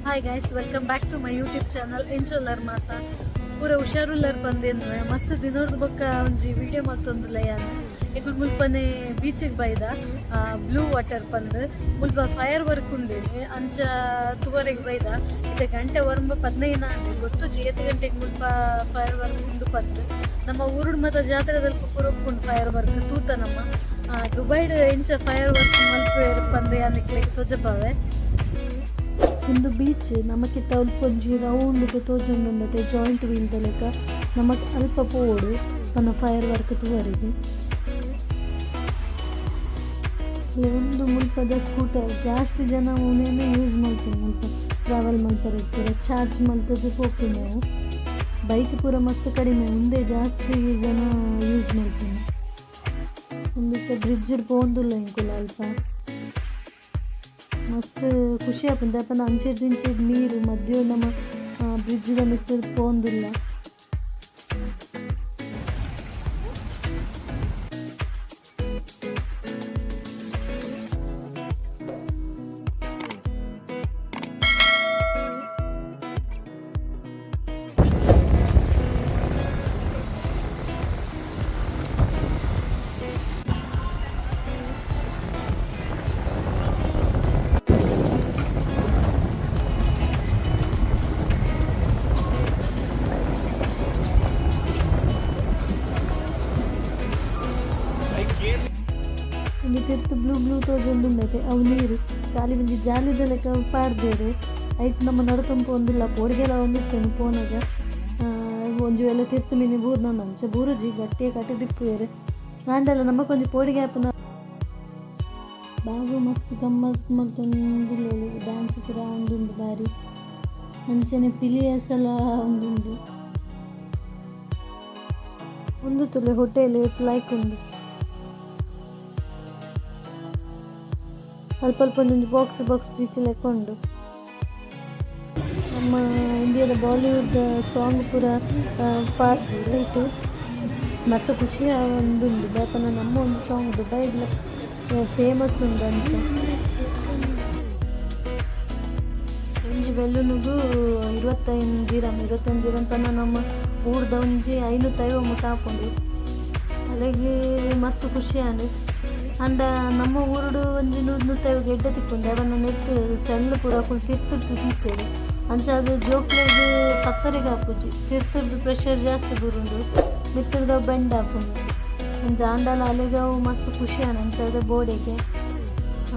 Hi guys, welcome back to my YouTube channel. ಎಂಚ ಉಲ್ಲರ್ ಮಾತ? ಪೂರ ಹುಷಾರುಲ್ಲರ್ ಬಂದೇನು. ಮಸ್ತ್ ದಿನೊರ್ದು ಬೊಕ್ಕ ಒಂಜಿ ವಿಡಿಯೋ ಮಲ್ತೊಂದುಲ್ಲ ಯಾನ್. ಎಂಕುಲು ಮುಲ್ಪನೆ ಬೀಚಿಗೆ ಬೈದ, ಬ್ಲೂ ವಾಟರ್ ಪಂದ್. ಮುಲ್ಪ ಫೈರ್ ವರ್ಕ್ ಉಂಡೇನಿ, ಅಂಚ ತುವರೆಗ್ ಬೈದ. ಇತ್ತೆ ಗಂಟೆ 9:15 ಆಂಡ್. ಗೊತ್ತುಜಿ ಏತ್ ಗಂಟೆಗೆ ಮುಲ್ಪ ಫೈರ್ ವರ್ಕ್ ಉಂಡು ಪಂದ್. ನಮ್ಮ ಊರುಡು ಮಾತ ಜಾತ್ರೆದಲ್ಪ ಪೂರ ಉಪ್ಪುಂಡು ಫೈರ್ ವರ್ಕ್, ತೂತ ನಮ್ಮ. ದುಬೈಡ್ ಎಂಚ ಫೈರ್ ವರ್ಕ್ ಮಲ್ಪುವೆರ್ ಪಂದ್ ಯಾನ್ ನಿಕ್ಲೆಗ್ ತೋಜಪಾವೆ. ಉಂದು ಬೀಚ್. ನಮಕಿತ್ತ ಅಲ್ಪ ಒಂಜಿ ರೌಂಡ್ ತೋಜೊಂದುಂಡತೆ, ಜಾಯಿಂಟ್ ವೀಲ್ ದ ಲೆಕ. ನಮಕ್ ಅಲ್ಪ ಪೋವೊಡು ಪನ ಫೈರ್ ವರ್ಕ್ ತೂವರೆಗ್. ಉಂದು ಮುಲ್ಪದ ಸ್ಕೂಟರ್. ಜಾಸ್ತಿ ಜನ ಉಂದೆನ್ ಯೂಸ್ ಮಲ್ಪುನು ಮುಲ್ಪ ಟ್ರಾವೆಲ್ ಮಲ್ಪರೆ. ಪೂರ ಚಾರ್ಜ್ ಮಲ್ತುದು ಪೋಪುನವು. ಬೈಕ್ ಪೂರ ಮಸ್ತ್ ಕಡಿಮೆ, ಉಂದೇ ಜಾಸ್ತಿ ಜನ ಯೂಸ್ ಮಲ್ಪುನು. ಉಂದು ಇತ್ತೆ ಬ್ರಿಡ್ಜ್ ಡ್ ಪೋವೊಂದುಲ್ಲ ಎಂಕುಲು. ಅಲ್ಪ ಮಸ್ತ್ ಖುಷಿ ಆಪುಂಡು, ದಾಯೆ ಪಂಡ ಅಂಚಿರ್ದ್ ಇಂಚಿರ್ದ್ ನೀರು ಮದ್ಯೊ ನಮ ಬ್ರಿಡ್ಜ್ ದ ಮಿತ್ತ್ ಪೋವೊಂದುಲ್ಲ. ಉಂದು ತಿರ್ತ್ ಬ್ಲೂ ಬ್ಲೂ ತೋಜೊಂದುಂಡತೆ, ಅವು ನೀರು. ಖಾಲಿ ಒಂಜಿ ಜಾಲಿದ ಲೆಕ ಪಾಡ್ದೆರ್. ಐಟ್ ನಮ ನಡತೊಂದು ಪೋವೊಂದುಲ್ಲ. ಪೋಡಿಗೆಲ ಆವೊಂದಿತ್ತುಂಡು ಪೋನಗ. ಒಂಜಿ ವೇಳೆ ತಿರ್ತ್ ಮಿನಿ ಬೂರ್ನ ಅಂಚ ಬೂರುಜಿ, ಗಟ್ಟಿಯ ಕಟ್ಟಿದಿಪ್ಪುವೆರ್. ಆಂಡಲ ನಮಕೊಂಜಿ ಪೋಡಿಗೆ ಆಪುನ. ಬಾಬು ಮಸ್ತ್ ಗಮ್ಮತ್ ಮಲ್ತೊಂದುಲ್ಲೆರ್. ಡ್ಯಾನ್ಸ್ ಪೂರ ಆವೊಂದುಂಡು ಬಾರಿ. ಅಂಚನೆ ಪಿಲಿಯೇಸಲ ಆವೊಂದುಂಡು. ಉಂದು ತೂಲೆ ಹೋಟೆಲ್ ಏತ್ ಲಾಯ್ಕ್ ಉಂಡು. ಅಲ್ಪ ಅಲ್ಪ ಒಂಜೊಂಜಿ ಬಾಕ್ಸ್ ಬಾಕ್ಸ್ ದೀತಿಲೆಕ ಉಂಡು. ನಮ್ಮ ಇಂಡಿಯಾದ ಬಾಲಿವುಡ್ ದ ಸಾಂಗ್ ಪೂರ ಪಾಡ್ದೆರ್. ಐಟ್ ಮಸ್ತ್ ಖುಷಿ ಆವೊಂದುಂಡು, ದಾಯೆ ಪಂಡ ನಮ್ಮ ಒಂಜಿ ಸಾಂಗ್ ದುಬೈಡ್ಲ ಫೇಮಸ್ ಉಂಡು ಅಂಚ. ಒಂಜಿ ಬೆಲೂನುಗು 25 ದಿರಮ್. 25 ದಿರಮ್ ಪಂಡ ನಮ್ಮ ಊರ್ದ ಒಂಜಿ 550 ಮುಟ ಆಪುಂಡು. ಅಲೆಗ್ ಮಸ್ತ್ ಖುಷಿ ಆಂಡ್. ಆಂಡ ನಮ್ಮ ಊರುಡು ಒಂಜಿ 100 150 ಎಡ್ಡೆ ತಿಕ್ಕುಂಡು. ದಾಯೆ ಪಂಡ ನೆಟ್ಟ್ ಸೆಲ್ಲ್ ಪೂರ ಅಕುಲು ತಿರ್ತ್ ದೀಪೆರ್. ಅಂಚಾದ್ ಜೋಕ್ಲೆಗ್ ಪತ್ತರೆಗ್ ಆಪುಜಿ. ತಿರ್ತುರ್ದು ಪ್ರೆಷರ್ ಜಾಸ್ತಿ ಬೂರುಂಡು, ಮಿತ್ತುರ್ದು ಅವು ಬೆಂಡ್ ಆಪುಂಡು. ಅಂಚ ಆಂಡಲ ಅಲೆಗ್ ಅವು ಮಸ್ತ್ ಖುಷಿ ಆಂಡ್. ಅಂಚಾದ್ ಬೋಡೆಗೆ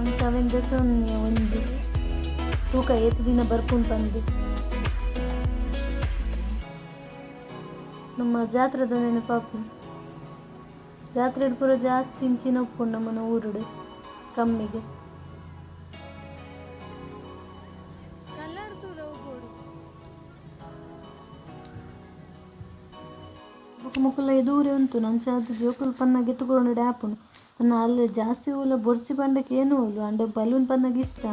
ಅಂಚ ಅವೆನ್ ದೆತೊನ್ನೆ ಒಂಜಿ. ತೂಕ ಏತ್ ದಿನ ಬರ್ಪುಂಡು ಪಂದ್. ನಮ್ಮ ಜಾತ್ರೆದ ನೆನಪಾಪುಂಡು. ಜಾತ್ರೆಡ್ ಪೂರ ಜಾಸ್ತಿ ಇಂಚಿನ ಉಪ್ಪುಂಡು ನಮ್ಮನ ಊರುಡು ಕಮ್ಮಿಗ್. ಕಲರ್ ತೂಲ ಬೋಡು. ಬೊಕ ಮೊಕುಲ್ಲ ಎದೂರೆ ಉಂತುನು. ಅಂಚಾದ್ ಜೋಕುಲು ಪನ್ನಗ ಎತ್ತುಕೊಂಡೆ ಆಪುಂಡು. ಪಂಡ ಅಲ್ ಜಾಸ್ತಿ ಓಲ ಬೊರ್ಚಿ ಪಂಡ ಕೇನುವೊಲು, ಆಂಡ ಬಲೂನ್ ಪನ್ನಗ ಇಷ್ಟ.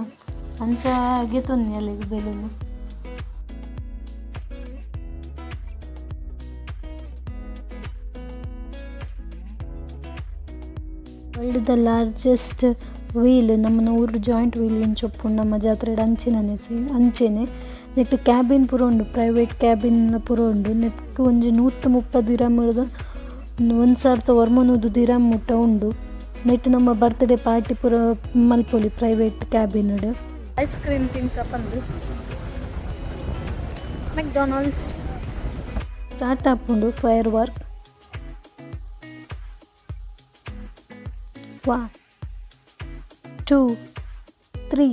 ಅಂಚ ಗೆತೊನ್ನಿ ಅಲೆಗ್ balloon. World the largest wheel. ನಮ್ಮನ ಊರು ಜಾಯಿಂಟ್ ವೀಲ್ ಇಂಚ ಉಪ್ಪುಂಡು ನಮ್ಮ ಜಾತ್ರೆಡ್ ಅಂಚಿನನೆ ಸೇಮ್ ಅಂಚೆನೆ. ನೆಟ್ಟ್ ಕ್ಯಾಬಿನ್ ಪೂರ ಉಂಡು, ಪ್ರೈವೇಟ್ ಕ್ಯಾಬಿನ್ ಪೂರ ಉಂಡು. ನೆಕ್ಕ್ ಒಂಜಿ 130 ದಿರಮ್ ರ್ದ್ 1900 ದಿರಮ್ ಮುಟ್ಟ ಉಂಡು. ನೆಟ್ಟ್ ನಮ್ಮ ಬರ್ತ್ಡೇ ಪಾರ್ಟಿ ಪೂರ ಮಲ್ಪೊಲಿ ಪ್ರೈವೇಟ್ ಕ್ಯಾಬಿನ್ ಡ್. ಐಸ್ ಕ್ರೀಮ್ ತಿನ್ಕ ಪಂದ್ ಮೆಕ್ಡೊನಾಲ್ಡ್ಸ್. ಸ್ಟಾರ್ಟ್ ಆಪುಂಡು ಫೈರ್ ವರ್ಕ್. 1, 2, 3.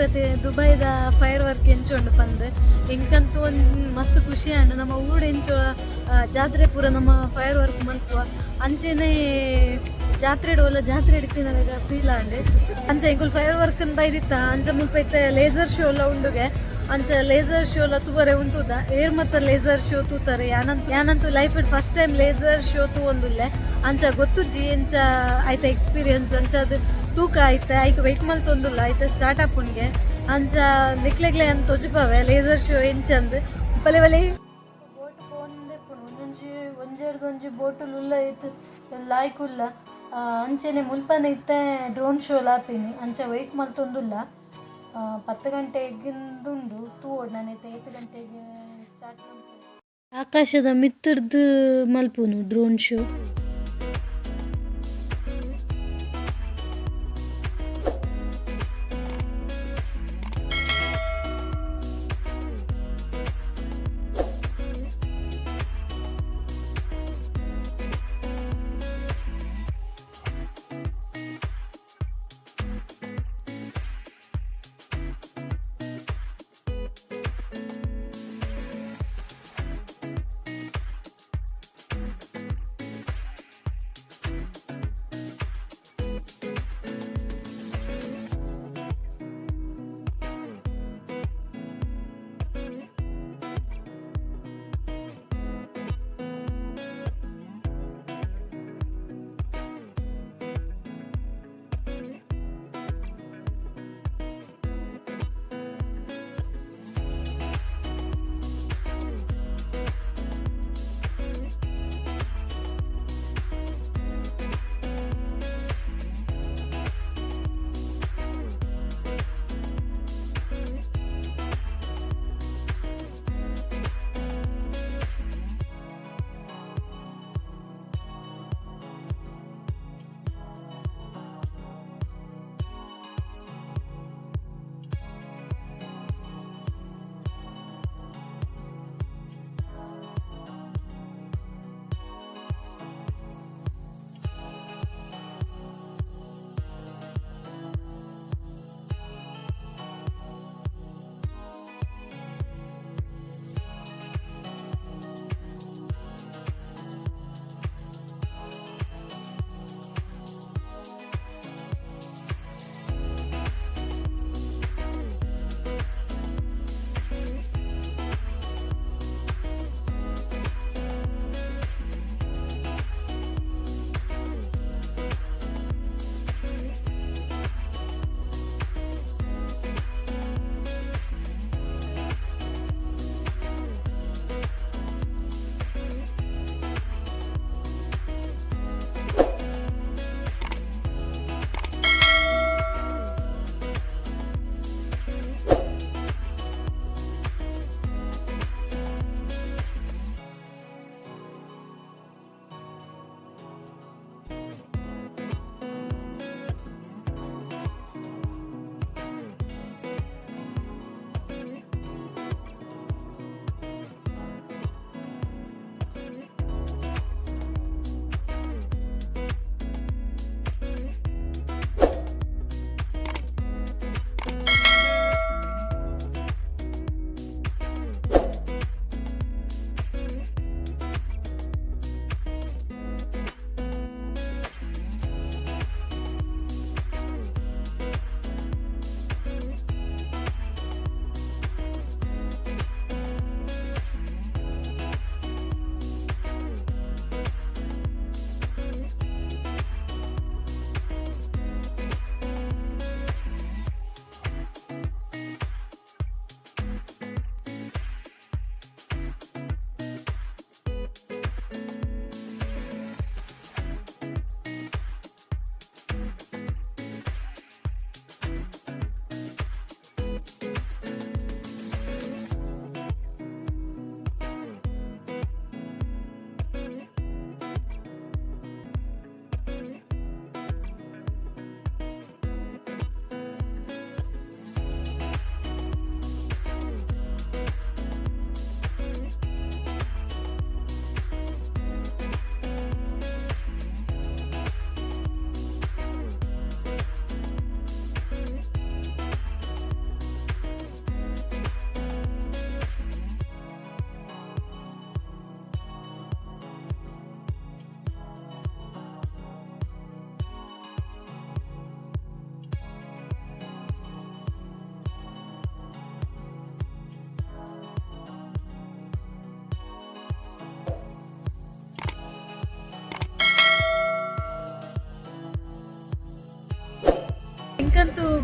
ತೂಯರತೆ ದುಬೈದ ಫೈರ್ ವರ್ಕ್ ಎಂಚುಂಡು ಪಂದ್. ಎಂಕಂತೂ ಒಂಜಿ ಮಸ್ತ್ ಖುಷಿ ಆಂಡ್. ನಮ್ಮ ಊರು ಎಂಚ ಜಾತ್ರೆ ಪೂರ ನಮ್ಮ ಫೈರ್ ವರ್ಕ್ ಮಲ್ಪುವ ಅಂಚೆನೆ ಜಾತ್ರೆ ಓಲ ಜಾತ್ರೆ ಇಡ್ತಿನ ಫೀಲ್ ಆಂಡ್. ಅಂಚ ಎಂಕುಲು ಫೈರ್ ವರ್ಕ್ ಬೈದಿತ್ತ. ಅಂಚ ಮುಲ್ಪ ಇತ್ತೆ ಲೇಸರ್ ಶೋ ಎಲ್ಲ ಉಂಡುಗೆ. ಅಂಚ ಲೇಸರ್ ಶೋ ಲ ತೂವರೆ ಉಂತುದ. ಏರ್ ಮತ್ತ ಲೇಸರ್ ಶೋ ತೂತಾರೆ? ಯಾನಂತೂ ಯಾನಂತೂ life first time laser show ತೂವೊಂದುಲ್ಲೆ. ಅಂಚ ಗೊತ್ತುಜ್ಜಿ ಎಂಚ ಐತ ಎಕ್ಸ್ಪೀರಿಯನ್ಸ್. ಅಂಚ ಅದು ತೂಕ ಐತೆ, ಐಕ್ ವೆಯ್ಟ್ ಮಲ್ತೊಂದುಲ್ಲ. ಐತೆ ಸ್ಟಾರ್ಟ್ ಆಪುನ್ಗೆ. ಅಂಚ ನಿಕ್ಲೆಗ್ಲೆ ಅಂತ ತೊಜುಪವೆ ಲೇಸರ್ ಶೋ ಎಂಚಂದ್. ಬಲೆ ಬಲೆ. ಬೋಟ್ ಪೋಂದಿಪ್ಪುಂಡು. ಒಂಜೊಂಜಿ ಒಂಜೆರ್ದ್ ಒಂಜಿ ಬೋಟುಲು ಉಲ್ಲ, ಇತ್ತು ಲಾಯ್ಕ್ ಉಲ್ಲ. ಅಂಚೆನೆ ಮುಲ್ಪನೆ ಇತ್ತೆ ಡ್ರೋನ್ ಶೋ ಆಪಿನಿ. ಅಂಚ ವೆಯ್ಟ್ ಮಲ್ತೊಂದುಲ್ಲ. 10 ಗಂಟೆಗಿಂದುಂಡು, ತೂವೊಡು ನನ ಇತ್ತೆ ಏತ್ ಗಂಟೆಗೆ ಸ್ಟಾರ್ಟ್. ಆಕಾಶದ ಮಿತ್ತುರ್ದು ಮಲ್ಪುನು ಡ್ರೋನ್ ಶೋ.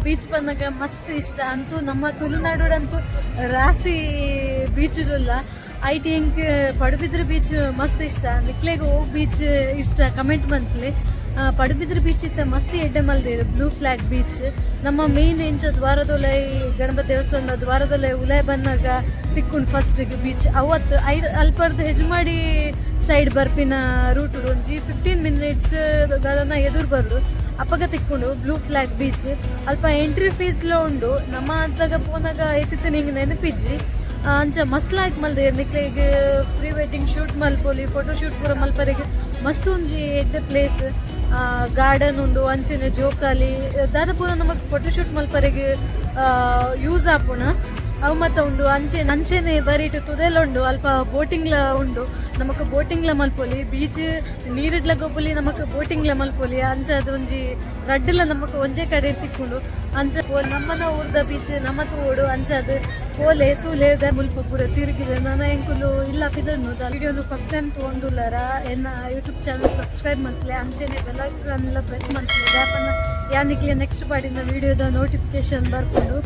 ಬೀಚ್ ಬಂದಾಗ ಮಸ್ತ್ ಇಷ್ಟ. ಅಂತೂ ನಮ್ಮ ತುಳುನಾಡುಡಂತೂ ರಾಸಿ ಬೀಚ್ ಇಲ್ಲ. I think Padubidri beach ಮಸ್ತ್ ಇಷ್ಟ. ನಿಕ್ಲೆಗ್ ಓ ಬೀಚ್ ಇಷ್ಟ ಕಮೆಂಟ್ ಮನ್ಪುಲೆ. ಪಡುಬಿದ್ರಿ ಬೀಚ್ ಇತ್ತ ಮಸ್ತ್ ಎಡ್ಡೆ ಮಲ್ದೇರು ಬ್ಲೂ ಫ್ಲಾಗ್ ಬೀಚ್. ನಮ್ಮ ಮೇನ್ ಎಂಚ ದ್ವಾರದೊಲೈ ಗಣಪತಿ ದೇವಸ್ಥಾನ ದ್ವಾರದೊಲೈ ಉಲೈ ಬನ್ನಾಗ ತಿಕ್ಕುಂಡು ಫಸ್ಟ್ ಬೀಚ್. ಅವತ್ತು I ಅಲ್ಪರ್ದು ಹೆಜಮಾಡಿ ಸೈಡ್ ಬರ್ಪಿನ ರೂಟ್ ಒಂಜಿ 15 ಮಿನಿಟ್ಸ್ ದಾದನ ಎದುರು ಬರಲು ಅಪಗ ತಿಕ್ಕುಂಡು ಬ್ಲೂ ಫ್ಲಾಗ್ ಬೀಚ್. ಅಲ್ಪ ಎಂಟ್ರಿ ಫೀಸ್ಲ ಉಂಡು. ನಮ್ಮ ಅತ್ತಾಗ ಪೋನಾಗ ಎತ್ತಿತ್ತು ನಿಂಗೆ ನೆನಪಿಜ್ಜಿ. ಅಂಚ ಮಸ್ತ್ ಲಾಯ್ಕ್ ಮಲ್ದೇರ್. ನಿಕ್ಲೆಗ್ ಪ್ರೀ ವೆಡ್ಡಿಂಗ್ ಶೂಟ್ ಮಲ್ಪೊಲಿ, ಫೋಟೋ ಶೂಟ್ ಪೂರ ಮಲ್ಪರೆಗ್ ಮಸ್ತ್ ಒಂಜಿ ಎಡ್ಡೆ ಪ್ಲೇಸ್. ಗಾರ್ಡನ್ ಉಂಡು, ಅಂಚನೆ ಜೋಕಾಲಿ ದಾದ ಪೂರ ನಮಕ್ ಫೋಟೋ ಶೂಟ್ ಮಲ್ಪರೆಗ್ ಯೂಸ್ ಆಪುಣ ಅವು ಮತ್ತ ಉಂಡು. ಅಂಚೆ ಅಂಚೆನೆ ಬರಿಟ್ ತುದೆಲ ಉಂಡು. ಅಲ್ಪ ಬೋಟಿಂಗ್ಲ ಉಂಡು. ನಮಕ್ ಬೋಟಿಂಗ್ಲ ಮಲ್ಪೊಲಿ. ಬೀಚ್ ನೀರಿಡ್ಲ ಗೊಬ್ಬೊಲಿ, ನಮಕ್ ಬೋಟಿಂಗ್ಲ ಮಲ್ಪೊಲಿ. ಅಂಚ ಅದು ಒಂಜಿ ರಡ್ಡುಲ ನಮಕ್ ಒಂಜೇ ಕಡೆ ತಿಕ್ಕುಂಡು. ಅಂಚ ನಮ್ಮನ ಊರ್ದ ಬೀಚ್ ನಮ ತೂವೊಡು. ಅಂಚ ಅದು ಪೋಲೆ, ತೂಲೆ. ಮುಲ್ಪ ಪೂರ ತಿರುಗಿದೆ. ನನ ಎಂಕುಲು ಇಲ್ಲ ಪಿದರ್ನು. ವಿಡಿಯೋನು ಫಸ್ಟ್ ಟೈಮ್ ತೂವೊಂದುಲ್ಲರ ಎನ್ನ ಯೂಟ್ಯೂಬ್ ಚಾನಲ್ ಸಬ್ಸ್ಕ್ರೈಬ್ ಮಲ್ಪುಲೆ. ಅಂಚೆನೆ ಬೆಲ್ ಐಕಾನ್ ಪ್ರೆಸ್ ಮಲ್ಪುಲೆ. ದಾಪನ ಯಾನಿಕ್ಲೆ ನೆಕ್ಸ್ಟ್ ಪಾಡಿನ ವಿಡಿಯೋದ ನೋಟಿಫಿಕೇಶನ್ ಬರ್ಪುಂಡು.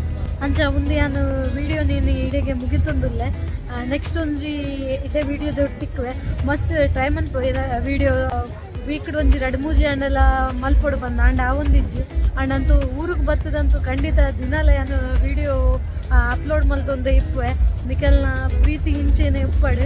ಅಂಚ ಉಂದು ಯಾನ್ ವಿಡಿಯೋ ನೀನು ಇಡೆಗೆ ಮುಗಿತೊಂದುಲ್ಲೆ. ನೆಕ್ಸ್ಟ್ ಒಂಜಿ ಇದೇ ವಿಡಿಯೋದೊಟ್ಟಿಕ್ವೆ. ಮಸ್ತ್ ಟ್ರೈ ಮನ್ಪು ವಿಡಿಯೋ ವೀಕ್ಡ್ ಒಂಜಿ ರಡ್ಡ್ ಮೂಜಿ ಆಂಡಲ ಮಲ್ಪೊಡು ಬಂದ ಆಂಡ ಆವೊಂದಿಜ್ಜಿ. ಆಂಡ ಅಂತೂ ಊರಿಗೆ ಬತ್ತದಂತೂ ಖಂಡಿತ ದಿನಾಲ ಯಾನ್ ವಿಡಿಯೋ ಅಪ್ಲೋಡ್ ಮಲ್ತೊಂದೆ ಇಪ್ಪುವೆ. ನಿಕಲ್ನ ಪ್ರೀತಿ ಇಂಚೆನೆ ಉಪ್ಪಡ್.